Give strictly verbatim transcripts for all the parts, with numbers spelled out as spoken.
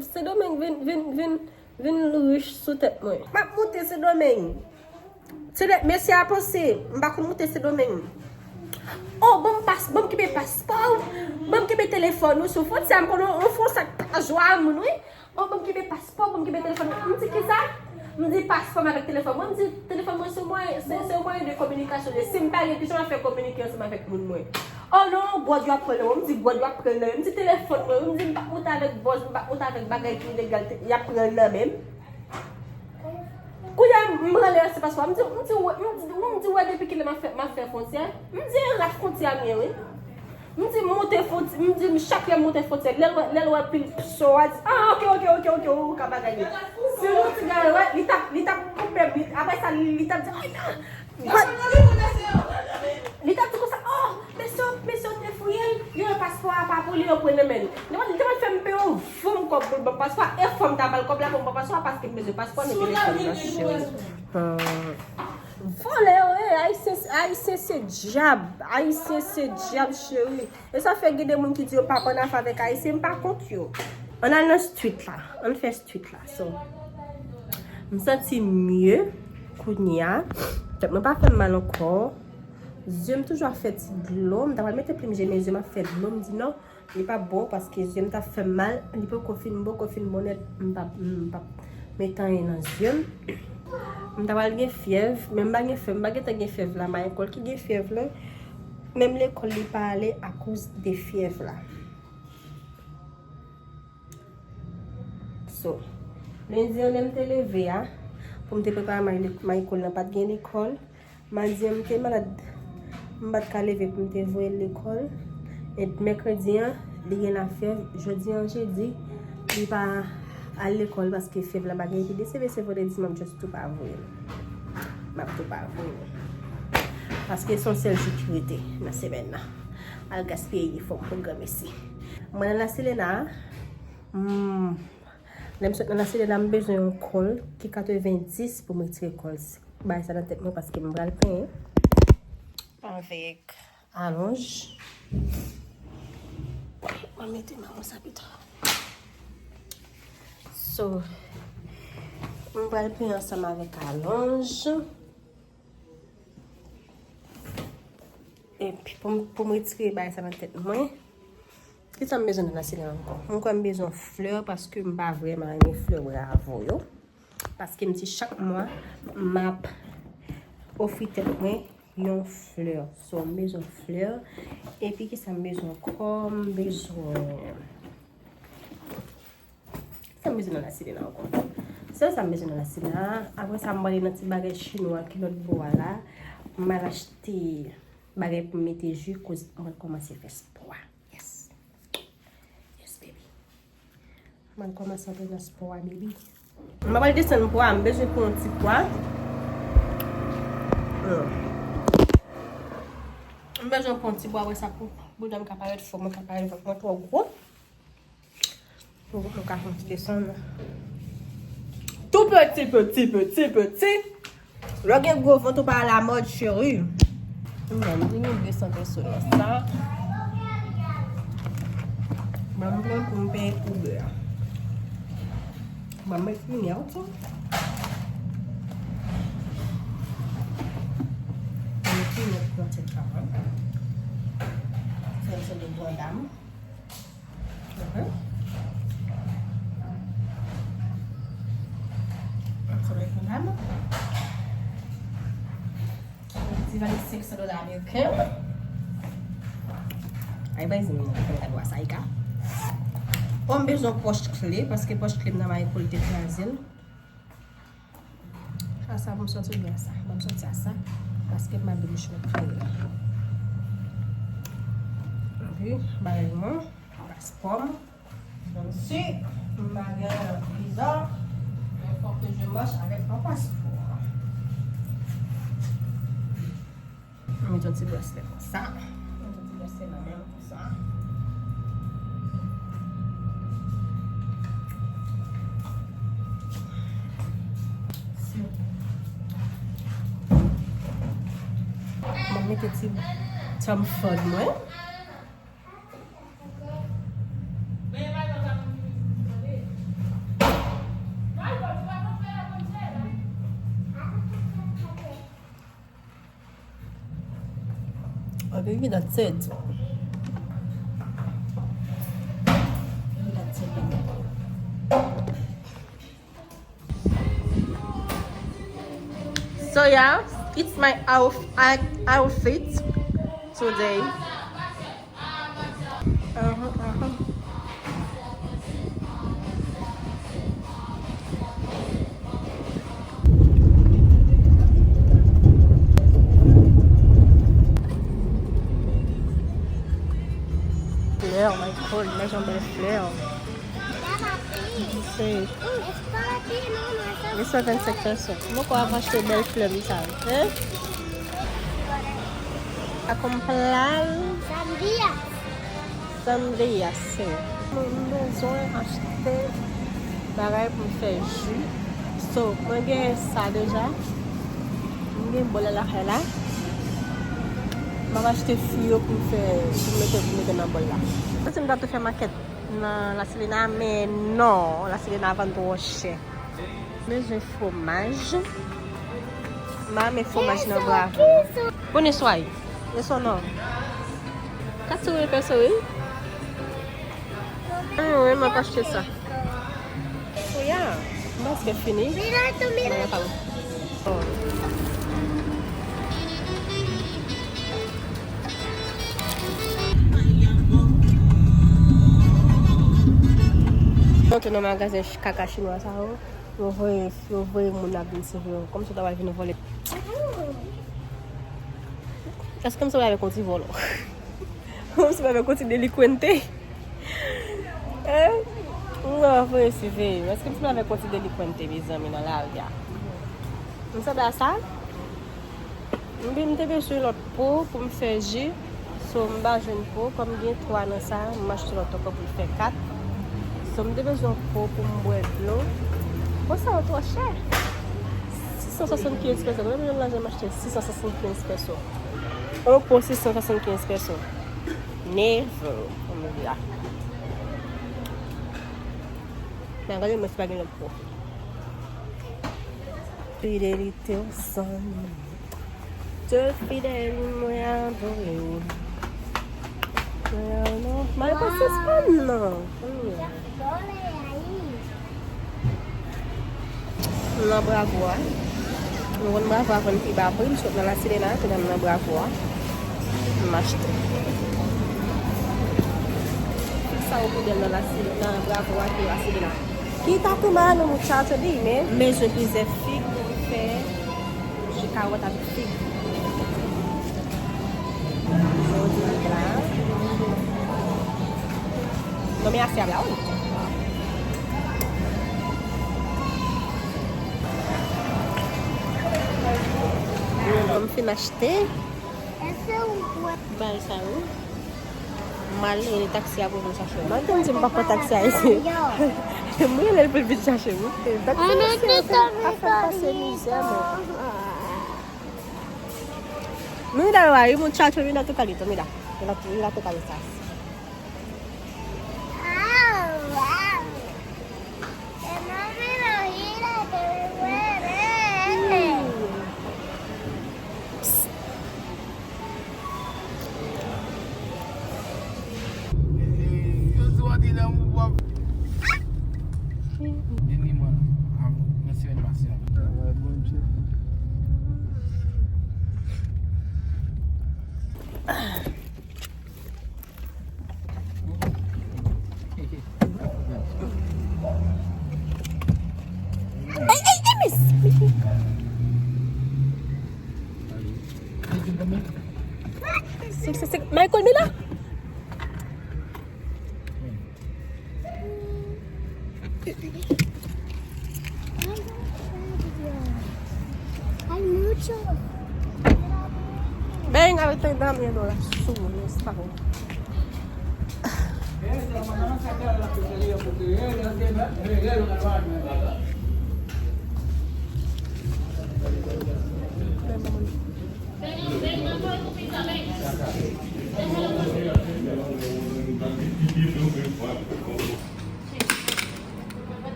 Sendomeng vin, vin, vin, vin rich sou tèt mwen. M ap moute Sendomeng. Se de mesye a panse m pa konn moute Sendomeng. Oh, ban m pas, ban m kenbe paspò w, ban m kenbe telefòn ou sou fwontyè, m konn yon fwontyè k pa jwa moun, wi. Oh, ban m kenbe paspò, ban m kenbe telefòn ou. M di, "Kisa?" M di, "Paspò m avèk telefòn mwen." M di, "Telefòn mwen se mwayen, se, se yon mwayen de kominikasyon. Si m pa gen, kijan m ap fè kominike ansanm avèk moun mwen?" "Oh non, bwòd yo ap pran nan mwen." M di, "Bwòd yo ap pran nan mwen." M di, "Telefòn mwen, wi." M di, "M p ap moute avèk bòz, m p ap moute avèk bagay ki ilegal, y ap pran nan men m." Kounye a, m rele se paspò. M di, m di, wè, m di, m di, wè, depi kilè m ap fè, m ap fè fwontyè? M di, e rat fwontyè a m ye, wi. M di, m monte fwontyè, m di, m chak lè m monte fwontyè. Lè l wè, lè l wè pil so a, di, ah, ok, ok, ok, ok, ou ka bagay li. Si yon ti gade, wè, li t ap, li t ap koupe m, li, apre sa, li, li t ap di, ay, non. Li t ap di konsa, oh, mesye, mesye te fouye l, yo wè paspò a pa pou li, yo pran nan men l. Li t ap fè m peye yon fanm kòb pou l ban m paspò a, e fò m ta ba l kòb la pou m pran paspò a, paske m bezwen paspò, men telefòn nan, cheri. Vòlè yo ye, Ayisyen, Ayisyen se dyab, Ayisyen se dyab, cheri. E sa fè gen de moun ki di yo pa pran afè avèk Ayisyen, m pa kont yo. Ann al nan street la, ann fè street la. So, m santi mye kounye a. Tèt mwen pa fè m mal ankò. Zye m toujou ap fè ti dlo. M ta pral mete plim je, men zye m ap fè dlo. M di non, li p ap bon paske zye m t ap fè m mal. Li poko fin, m poko fin bon nèt. M p ap, m p ap met anyen nan zye m. M ta pral gen fyèv, men m pa gen fyèv, m pa gentan gen fyèv la. Michael ki gen fyèv la. Menm lekòl li pa ale akoz de fyèv la. So, lendi an lè m te leve a, pou m te prepare May-, Michael nan, pa t gen lekòl. Madi an m te malad, m pa t ka leve pou m te voye l lekòl. E mèkredi an, li gen lafyèv. Jodi an jedi, li pa al lekòl paske fyèv la pa gen. Epi de se vre se vandredi, m ap just tou pa voye l. M ap tou pa voye l. Paske se yon sèl jou ki rete nan semèn nan. Al gaspiye inifòm pou granmesi. Mwen nan La Selena, hmm, lè m sot nan La Selena, m bezwen yon kòl ki katrevenndis pou m retire kòl. Bay sa nan tèt mwen paske m pral penyen avèk alonj. Mwen mete mawon sa pita. So, m pral penyen ansanm avèk alonj. Epi pou m, pou m retire bagay sa nan tèt mwen. Kisa m bezwen nan La Selena ankò? M kwè m bezwen flè paske m pa vrèman renmen flè bravo yo. Paske m di chak mwa, m ap ofri tèt mwen yon flè. So, m bezwen flè. Epi kisa m bezwen ankò? M bezwen Sa m bezwen nan La Selena ankò? Sèl sa m bezwen nan La Selena. Apre sa, m prale nan ti bagay chinwa ki lòt bò a la. M al achte bagay pou m mete ji, koz mwen kòmanse fè spò a. Yes. Yes, baby. Mwen kòmanse antre nan spò a, baby. M pral desann pwa, m bezwen pran yon ti pwa. Hmm. M bezwen pran yon ti pwa, wè sa pou bouda m ka parèt fò, mwen ka parèt fò, mwen twò gwo. Pou nou ka fè yon ti desann. Tou peti, peti, peti, peti. Lè w gen gwo vant ou pa alamòd, cheri. Mwen, m vin gen sante sou nan sa. Ban m pran pou m peye Uber. Ban m met limyè, ok? Ban m met limyè pou pran tèt la, wi. Fè m sanble grandam. Mhm. Ansanm avèk medam. Ti valiz senk san dola ameriken. Ay, bay zin mwen, fè gad wa sa, Ika. Oh, m bezwen pòch kle, paske pòch kle m nan Michael te kraze l. Sa, sa pou m sòti oubyen sa? Ban m sòti a sa. Paske m ap vin chwe kle. Epi, bagay mwen, paspò m. Menm si m pa gen viza, men fòk ke je mache avèk yon paspò. Mwen met yon ti braslè konsa. Mwen met yon ti braslè nan men m konsa. Mwen mete ti Tom Ford mwen. Men e pa yon zanmi ki vin di tande. Baby, that's it. That's it. So yeah, it's my outf- outfit today. Aham, aham. Flè, my God, men jan bèl flè. Se, se sèt vennsenk pèso. Mwen kwè ap achte bèl flè m sa yo, hein? A comprar sandía. Sandía, sí. Mwen bezwen achte bagay pou m fè ji. So, mwen gen sa deja. Mwen gen bòl la lakay la. M ap achte fwi yo pou m fè, pou m mete, pou m mete nan bòl la. Mwen panse m ta tou fè makèt nan La Sirena, men non, La Sirena vann twò chè. Bezwen fwomaj. M renmen fwomaj nan Bravo. Bon, nesway. Nesway non. Katouye pèso, wi. Anyway, m ap achte sa. Wi, a. M panse fini. Mira, tu mira. Mwen pa bon. Mwen te nan magazen ch- kaka chinwa sa yo. Yo voye, yo voye moun ap vin seve yo. Kòmsi yo ta pral vin vòlè. Èske m sanble avèk yon ti vòlò? Kòmsi m avèk yon ti delinkwente. Hein? Mwen voye seve yo. Èske m sanble avèk yon ti delinkwente, mezanmi, nan lari a? M sanble a sa? M te bezwen lòt po pou m fè ji. So, m pa jwenn po. Kòm gen twa nan sa, m achte lòt ankò pou l fè kat. So, m te bezwen yon po pou m bwè dlo. Po sa yo twò chè. Sis san swasannkenz pèso. Mwen menm lajan m achte sis san swasannkenz pèso. Yon po sis san swasannkenz pèso. Never. Kòm m di la. Men gade mwen si pa gen lòt po. Fidelite w san limit. Te fidèl mwen adore w. Mwen an non. Mwen pa sispann non. Nan Bravo a. Nou konn Bravo a vann pi ba pri, m sot nan La Sirena, te nan Bravo a. M achte. Fix sa ou pou bèl nan La Sirena, nan Bravo a ke La Sirena. Kita tu mano, muchacho, dime. M bezwen plizyè fig pou m fè ji kawòt avèk fig. Jodi la. Non, men ase a la, wi. Bon, m fin achte. Bay sa yo. M al rele taksi a pou vin chache m. Ann di m pa pran taksi a isi. M rele l pou l vin chache m. Taksi a fè, a fè pase mizè, men. Mira, vai, muchacho, mira tu carito, mira. Mira tu, mira tu carita. Ey, ey, ey, miss! Sik, sik, sik. Michael, mi la? Hay mucho. Venga, vete dame dólar. Su, no está.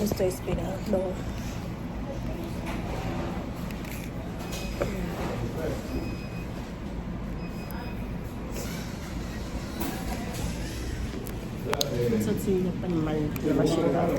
Esto espera, no. M santi m ap fè mal nan machin nan.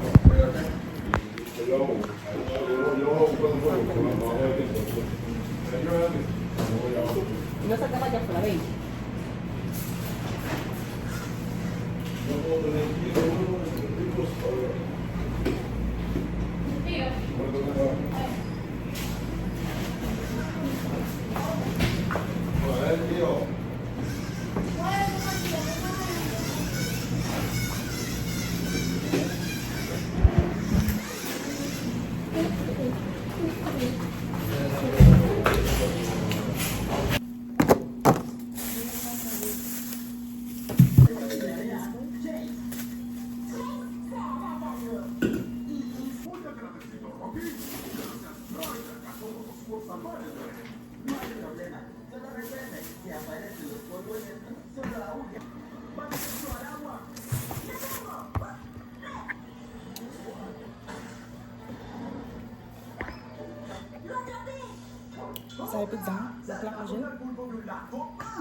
Sa e pizza, m ap la manje l. Mwen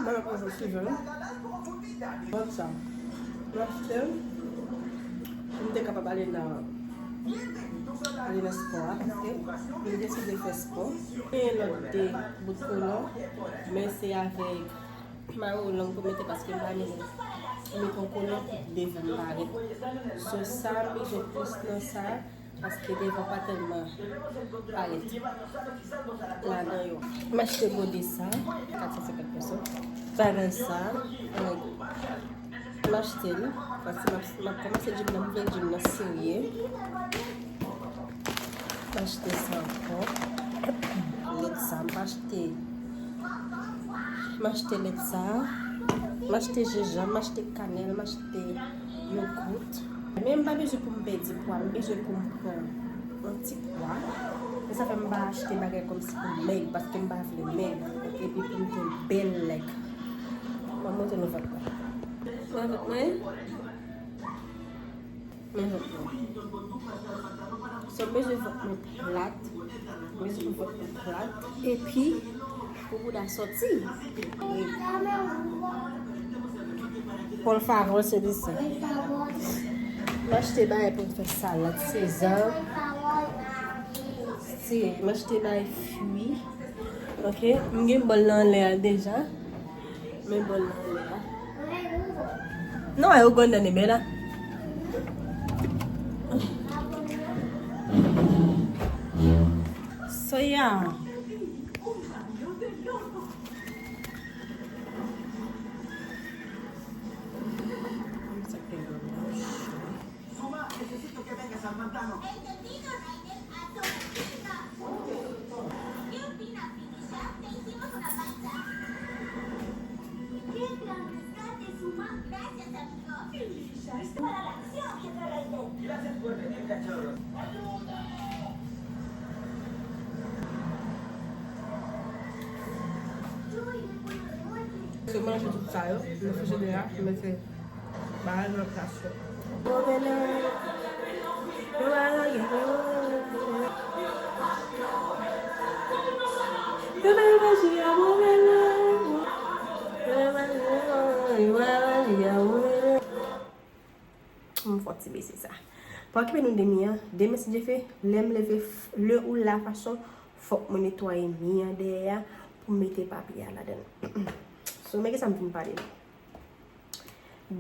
menm mwen jwe Steven. Mwen sa. Mwen achte l pou m te kapab ale nan, ale nan spò a, paske m deside fè spò. Gen lòt de bout kolon, men se avèk mayo lang pou mete paske m pa renmen met yon kolon pou devan parèt. So sa, m bezwen plis nan sa. Paske devan pa tèlman parèt ladan yo. M achte gode sa, kat san senkant peso. Bagay sa, m achte l. Paske m ap, m ap kòmanse gym nan, m vle gym nan serye. M achte sa ankò. Lèt sa, m pa achte. M achte lèt sa. M achte jenjanm, m achte kanèl, m achte yogourt. Men m pa bezwen pou m pèdi pwa, m bezwen pou m pran yon ti pwa. Men sa fè m pa achte bagay kòmsi pou m mèg, paske m pa vle mèg. Epi pou m gen bèl lèg. M ap montre nou vant mwen. Mwen vant mwen. Men vant mwen. So, m bezwen vant mwen plat. M bezwen pou vant mwen plat. Epi, pou bouda sòti. Wi. Por favor, se li sa. M achte bagay pou m fè salad, sezam. Si, m achte bagay fwi. Ok, m gen bòl nan anlè a deja. Men bòl nan anlè a. No, ay, Uganda ni bela. So, yeah. Zuma, necesito que vengas al pantano. Entendido, Raiden. Hasta la vista. ¿Qué opinas, Inuyasha? Te hicimos una panza. ¡Qué gran rescate, Zuma! Gracias, amigo. Inuyasha, es para la acción, jefe Raiden. Gracias por venir, cachorros. Yo y el pueblo de muerte. Se manje tout sa yo, nan frijidè a, mete bagay nan plas yo. Move lè. Yo pa lage, yo pa lage. Yo pa maji a move lè. Yo pa maji a move lè. M fè yon ti bese sa. Pou okipe nou de mi an, demen si Dye vle, lè m leve, lè ou la fason, fòk mwen netwaye mi an dèyè a pou m mete papye a ladan l. So, men kisa m vin pale nou.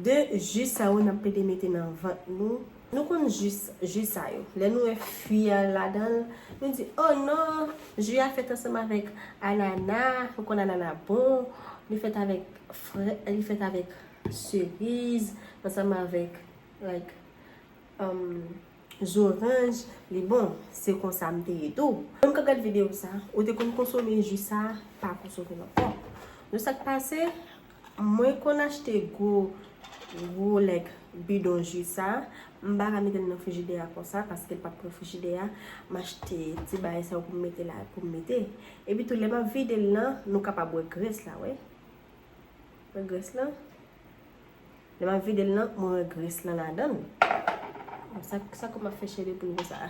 De ji sa yo n ap plede mete nan vant nou. Nou konn ji, ji sa yo. Lè nou wè fwi a ladan l, nou di, "Oh non, ji a fèt ansanm avèk anana, ou konn anana bon, li fèt avèk frè, li fèt avèk seriz, ansanm avèk, like, um, zoranj, li bon." Se konsa m te ye tou. Menm k ap gad videyo sa, ou te konn konsome ji sa, pa konsome l ankò. Nou sa k pase, mwen konn achte gwo, gwo, like, bidon ji sa, m pa ka mete l nan frijidè a konsa, paske l p ap pran frijidè a, m achte ti bagay sa yo pou m mete la, pou m mete. Epi tou, lè m ap vide l lan, nou kapab wè grès la, wè. Wè grès lan? Lè m ap vide l lan, mwen wè grès lan ladan l. Sa, sa kòman fè chè de poul konsa?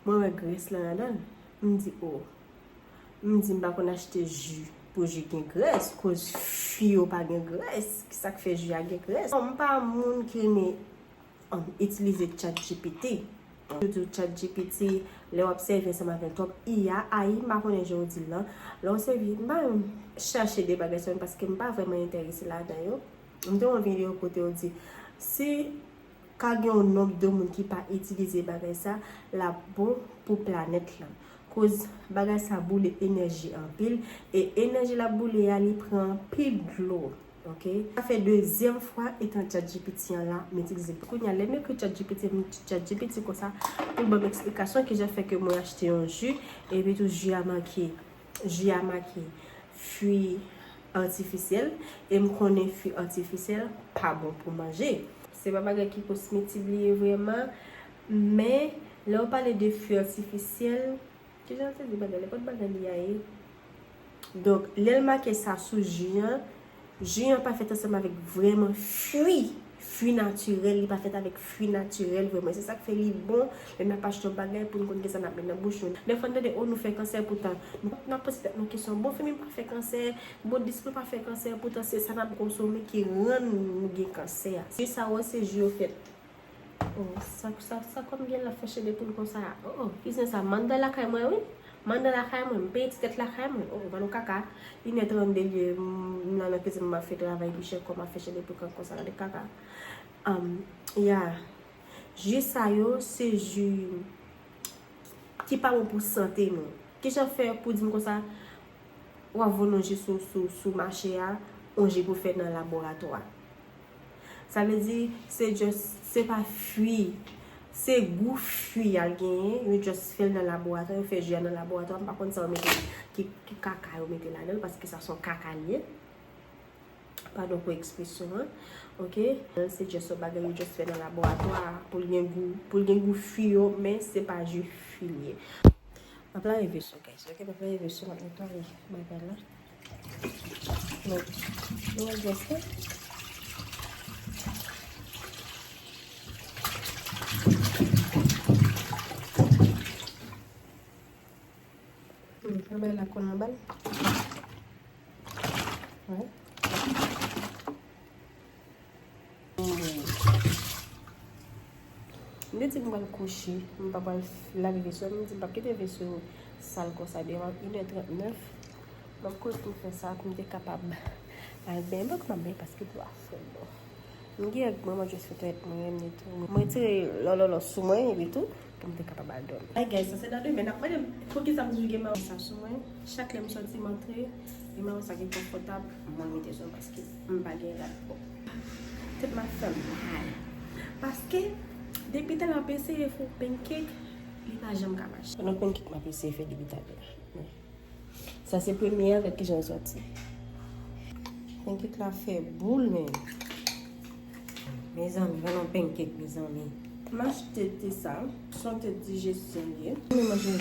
Mwen wè grès lan ladan l. M di, o. M di m pa konn achte ji pou ji gen grès, koz fi yo pa gen grès. Kisa k fè ji a gen grès? Bon, m pa moun ki renmen, um, itilize ChatGPT. Toujou ChatGPT, lè w ap sèvi ansanm avèk twòp I A, A I, m pa konnen jan yo di l lan. Lè w sèvi, m pa menm chache de bagay sa yo paske m pa vrèman enterese ladan yo. M te wè yon videyo kote yo di, si ka gen yon nonb de moun ki pa itilize bagay sa, l ap bon pou planèt lan. Koz bagay sa boule enèji anpil, e enèji l ap boule a, li pran anpil dlo. Ok? Sa fè dezyèm fwa etan ChatGPT an la, m itilize. Kounye a, lè m ekri ChatGPT, m di ChatGPT konsa, pou l ban m eksplikasyon kijan fè ke mwen achte yon ji, epi tou ji a make, ji a make fwi atifisyèl, e m konnen fwi atifisyèl pa bon pou manje. Se pa bagay ki kosmetik li ye vrèman, men lè w pale de fwi atifisyèl, kijan te di bagay, nenpòt bagay li a ye. Donk, lè l make sa sou ji an, ji an pa fèt ansanm avèk vrèman fwi, fwi natirèl, li pa fèt avèk fwi natirèl vrèman. Se sa k fè li bon, lè n ap achte yon bagay pou n konn kisa n ap met nan bouch nou. Dèfwa n tande, o, nou fè kansè, poutan nou, n ap poze tèt nou kesyon, bon, fèmen pa fè kansè, bon, dis mwen pa fè kansè, poutan se sa n ap konsome ki rann nou gen kansè a. Se sa w wè, se ji yo fèt. Oh, sa, sa, sa kòm gen la fè chè de poul konsa. Oh, oh, ki sen sa? Manda lakay mwen, wi. Manda lakay mwen. M peye ti tèt lakay mwen. Oh, oh, ban nou kaka. Inè trannde li ye, m, m la nan kizin, m ap fè travay pi chè, kòm ap fè chè de poul konsa, gade kaka. Um, ya. Ji sa yo, se ji ki pa bon pou sante nou. Kijan fè pou di m konsa, w ap vann yon ji sou, sou, sou mache a, yon ji pou fè nan laboratwa. Sa vle di, se just, se pa fwi, se gou fwi a l genyen, yo just fè l nan laboratwa, yo fè ji a nan laboratwa, m pa konn sa yo mete, ki, ki kaka yo mete ladan l, paske sa se yon kaka li ye. Padon pou ekspresyon an. Ok? Se just yon bagay yo just fè nan laboratwa pou l gen gou, pou l gen gou fwi yo, men se pa ji fwi li ye. M ap lave veso, guys. Ok, m ap lave veso, m ap netwaye bagay la. Nou, nou wè grès la? Hmm, travay la konn anba l. Wè. M te di m pral kouche, m pa pral lave veso, m di m p ap kite veso sal konsa devan inè trannèf. M ap kouri pou m fè sa pou m te kapab al benyen. Bon, m ap benyen paske dlo a frèt, bon. M gen règ mwen, mwen just fè twalèt mwen, m netwaye. Mwen retire lòlòlò sou mwen, epi tou, pou m te kapab al dòmi. Ay, guys, sa se nan demen. N ap mande m poukisa m toujou gen mawon sa sou mwen. Chak lè m sòti, m antre, e mawon sa ki konfòtab, mwen mete sou mwen paske m pa gen rad. Bon. Tèt m ap fè m mal. Paske, depi talè m ap eseye fè yon pancake, li pa janm ka mache. Se yon pancake m ap eseye fè depi talè. Sa se premye an, gad kijan l sòti. Pancake la fè boul, men. Mezanmi, pa nan pancake, mezanmi. M achte te sa, se yon te dijesyon li ye. Mwen manje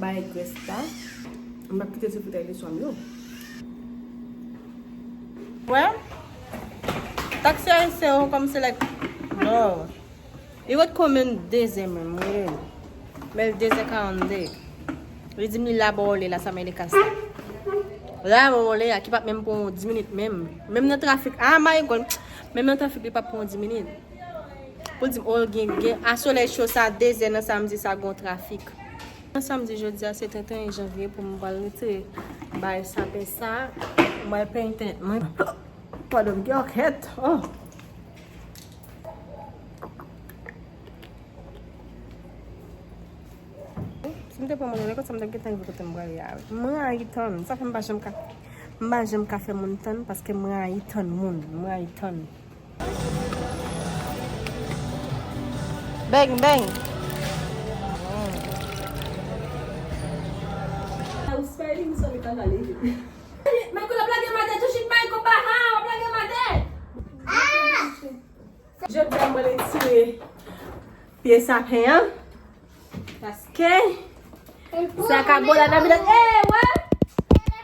bay grès la. M ap kite ti foutay de swa m yo. Wè? Taksi ayisyen yo kòm se like, no. Li ret konbyen, dezè menm, wi. Men l dezè karannde. Li di m li la bò w le la, sa men li kase. La bò w le a, ki p ap menm pran yon dis minit menm. Menm nan trafik, ah my God. Menm nan trafik, li p ap pran yon dis minit. Pou l di m, o, gen, gen, a solèy cho sa, dezè nan samdi sa, gon trafik. Nan samdi jodi a, se trannteyen janvye pou m pral retire bay sapen sa. M pral penyen tèt mwen. Padon, m gen ankyèt. Oh. Si m te pran manje, lè konsa m t ap gentan rive kote m prale a. M rayi tann. Sa fè m pa janm ka, m pa janm ka fè moun tann paske m rayi tann moun. M rayi tann. Beng, beng. Michael ap lage maten, tou chit Michael pa ha, ap lage maten. Jodi a mwen retire pye sapen an. Paske sa ka bo la nan mitan. Eh, wè.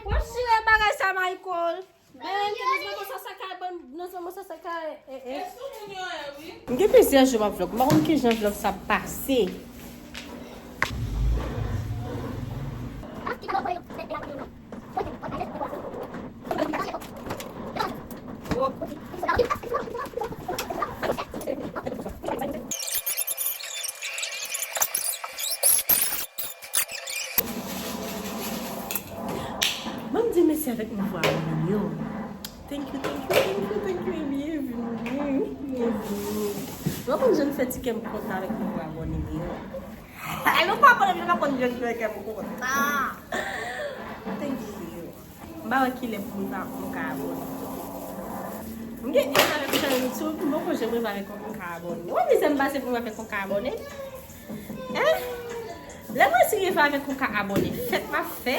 Wè chire bagay sa, Michael. Ben, te bezwen konsa sa ka, ban, nan sa, sa ka, eh, eh. E sou moun yo ye, wi. M gen plizyè jou m ap vlog. M pa konn kijan vlog sa ap pase. Ban m di mèsi avèk nouvo abòne yo. Thank you, thank you, thank you, thank you, e byenveni, byenveni. Mwen konn jan fè ti kè m kontan avèk nouvo abòne yo. Nou pa konn, nou pa konn jan fè kè m kontan. Thank you. M pa wè kilè pou m pa, pou m ka abòne. M gen èd avèk chanèl YouTube, m poko janm rive avèk yon ka abòne. Ou wè mizè m pase pou m avèk yon ka abòne? Hein? Lè m resi rive avèk yon ka abòne, fèt m ap fè.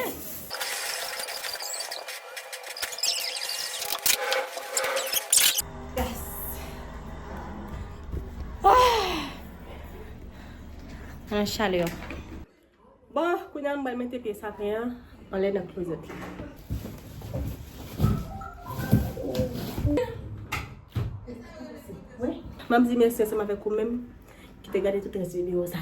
Yes. Ah! Nan chalè. Bon, kounye a m pral mete pye sapen an anlè nan klozèt la. Wi. M ap di mèsi ansanm avèk ou menm ki te gade tout rès videyo sa.